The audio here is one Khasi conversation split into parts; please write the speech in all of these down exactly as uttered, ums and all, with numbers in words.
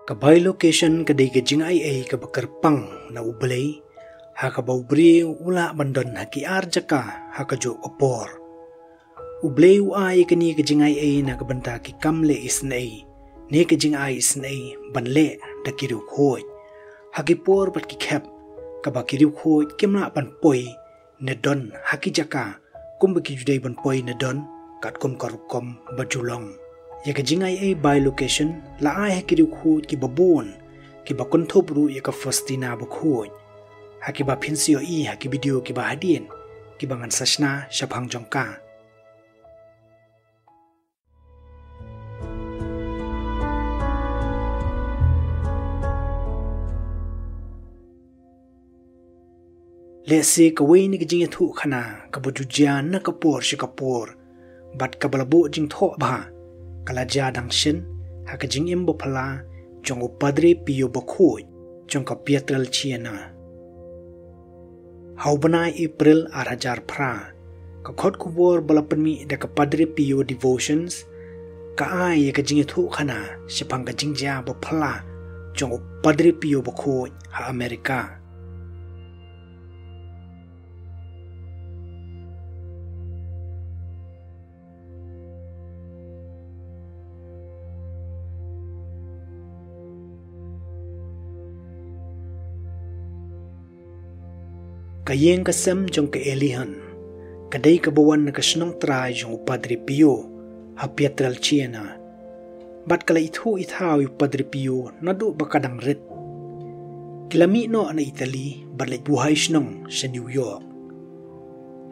Ka bilocation ka dei ka jingai-ei kaba kyrpang na U Blei, ha kaba u briew u lah ban don ha ki ar jaka ha kajuh ka por. U Blei u ai ïa kane ka jingai-ei na ka bynta ki kam leh isynei, ne ka jingai isynei ban leh da ki riewkhuid, ha ki por bad ki khep kaba ki riewkhuid kim lah ban poi ne don ha ki jaka kumba ki ju dei ban poi ne don katkum ka rukom ba ju long. Ïa ka jingai-ei bilocation la ai ha ki riewkhuid kiba bun, kiba kynthup ruh ïa ka Faustina bakhuid, ha kiba phin sa ïohi ha ki video kiba hadien, kiba ngan sa shna shaphang jong ka. Lehse kawei na ka jingïathuhkhana kaba ju jia na ka por sha ka por, bad kaba la buh jingthoh bha, ka la jia dang shen ha ka jingim ba phylla jong u Padre Pio bakhuid jong ka Pietrelcina. Ha u bnai April ar hajar phra, ka khot khubor ba la pynmih da ka Padre Pio Devotions ka ai ïa ka jingïathuhkhana shaphang ka jingjia ba phylla jong u Padre Pio bakhuid ha Amerika. Ka ïing ka sem jong ka Elihon ka dei kaba wan na ka shnong trai jong u Padre Pio ha Pietrelcina. Bad ka la ithuh ithaw ïa u Padre Pio naduh ba ka dang rit. Ki la mih noh na Italy bad leit buhai shnong sha New York.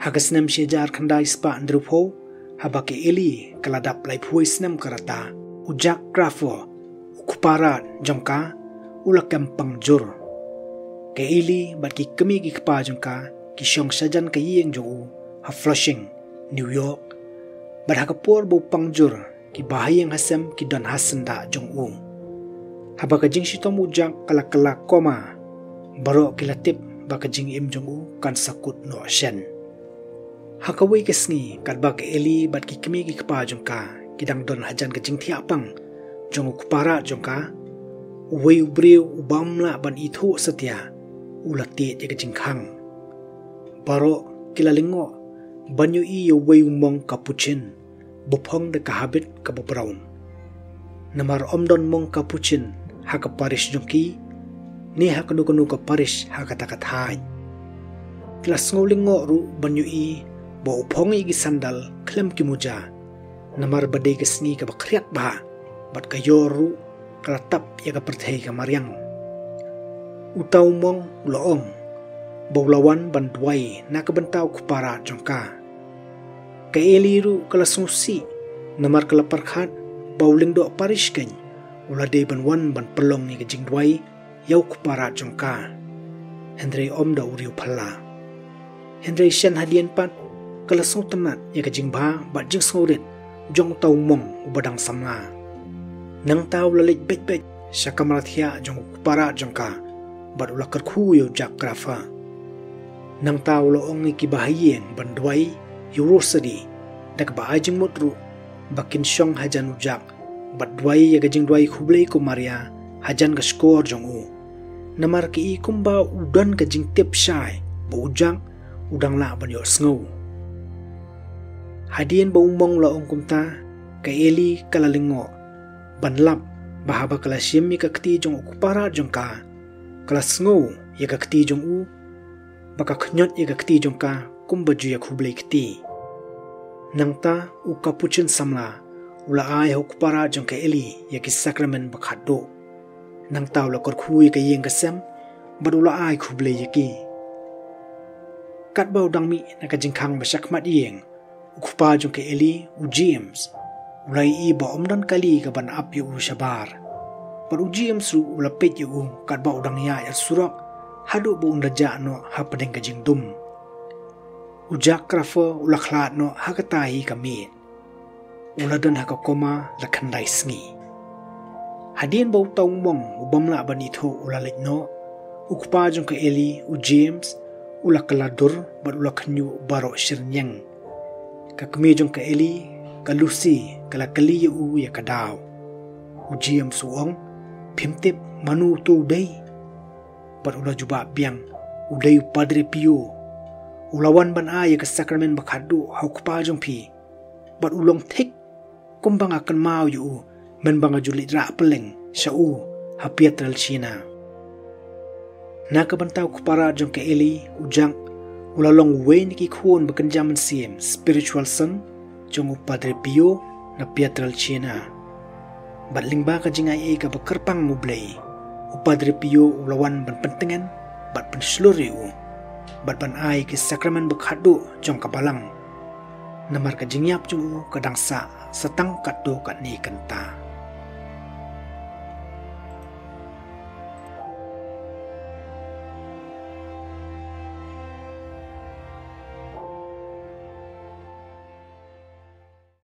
Ha ka snem shi hajar khyndai spah hynriewphew, haba ka Eli ka la dap laiphew snem ka rta, u Jack Crawford, u kpa rat jong ka, u la kem pang jur. Ka Eli bad ki kmie ki kpa jong ka ki shong shajan ka ïing jong u ha Flushing, New York. Bad ha ka por ba u pang jur, ki bahaïing hasem ki don ha syndah jong u. Haba ka jingshitom u Jack ka la kylla coma, baroh ki la tip ba ka jingim jong u kan sa kut noh shen. Ha kawei ka sngi katba ka Eli bad ki kmie ki kpa jong ka ki dang don hajan ka jingthiah pang jong u kpa rat jong ka, uwei u briew uba ym lah ban ithuh satia u la tied ïa ka jingkhang. Baroh ki la lyngngoh ban ïohi ïa uwei u monk Capuchin ba phong da ka habit kaba brown. Namar ym don monk Capuchin ha ka parish jong ki, ne ha kano kano ka parish ha kata ka thaiñ. Ki la sngew lyngngoh ruh ban ïohi ba u phong ïa ki sandal khlem ki muja. Namar ba dei ka sngi kaba khriat bha, bad ka ïor ruh ka la tap ïa ka pyrthei ka mariang. Uta u monk u la ong ba u la wan ban duwai na ka bynta u kpa rat jong ka. Ka Eli ruh ka la sngewsih, namar ka la pyrkhat ba u lyngdoh parish keiñ u la dei ban wan ban pynlong ïa ka jingduwai ïa u kpa rat jong ka, hynrei ym da u riew phylla. Hynrei shen hadien pat ka la sngewtynnat ïa ka jingbha bad jingsngewrit jong uta u monk uba dang samla. Nangta u la leit beit beit sha kamra thiah jong u kpa rat jong ka, bad u la kyrkhu ïa u Jack Crawford. Nangta u la ong ïa ki bahaïing ban duwai ïa u rosary, da kaba ai jingmut ruh ba kin shong hajan u Jack bad duwai ïa ka jingduwai khublei ko Maria hajan ka shkor jong u. Namar ki i kumba u don ka jingtip shai ba u Jack u dang lah ban ïohsngew. Hadien ba u monk u la ong kumta, ka Eli ka la lyngngoh ban lap ba haba ka la shim ïa ka kti jong u kpa rat jong ka, ka la sngew ïa ka kti jong u, ba ka khñiot ïa ka kti jong ka kumba ju ïa khublei kti. Nangta u Capuchin samla u la ai ha u kpa rat jong ka Eli ïa ki sakramen ba khatduh. Nangta u la kyrkhu ïa ka ïing ka sem bad u la ai khublei ïa ki. Katba u dang mih na ka jingkhang ba shakhmat ïing, u kpa jong ka Eli, u James, u la ïohi ba ym don kali kaban ap ïa u shabar. Bad u James ruh u la peit ïa u katba u dang ïaid ha surok haduh ba un da jah noh hapdeng ka jingdum. U Jack Crawford u la khlad noh ha kata hi ka miet. U la don ha ka coma la khyndai sngi. Hadien ba uta u monk u bym lah ban ithuh u la leit noh, u kpa jong ka Eli, u James, u la kylla dur bad u la khñiuh baroh shyrñiang. Ka kmie jong ka Eli, ka Lucy, ka la kylli ïa u ïa ka daw. U James u ong, Phim tip mano uto u dei. Bad u la jubab biang, u dei u Padre Pio. U la wan ban ai ïa ka sakramen ba khatduh ha u kpa jong phi. Bad u long thik kumba nga kynmaw ïa u, mynba nga ju leit rah pylleng sha u ha Pietrelcina. Na ka bynta u kpa rat jong ka Eli, u Jack u la long uwei na ki khun ba kynja mynsiem, spiritual son, jong u Padre Pio na Pietrelcina. Bad lyngba ka jingai ei kaba kyrpang U Blei, u Padre Pio u la wan ban pyntngen bad pynshlur ïa u, bad ban ai ki sakramen ba khatduh jong ka balang. Namar ka jingïap jong u ka dang sah sa tang katto katne kynta.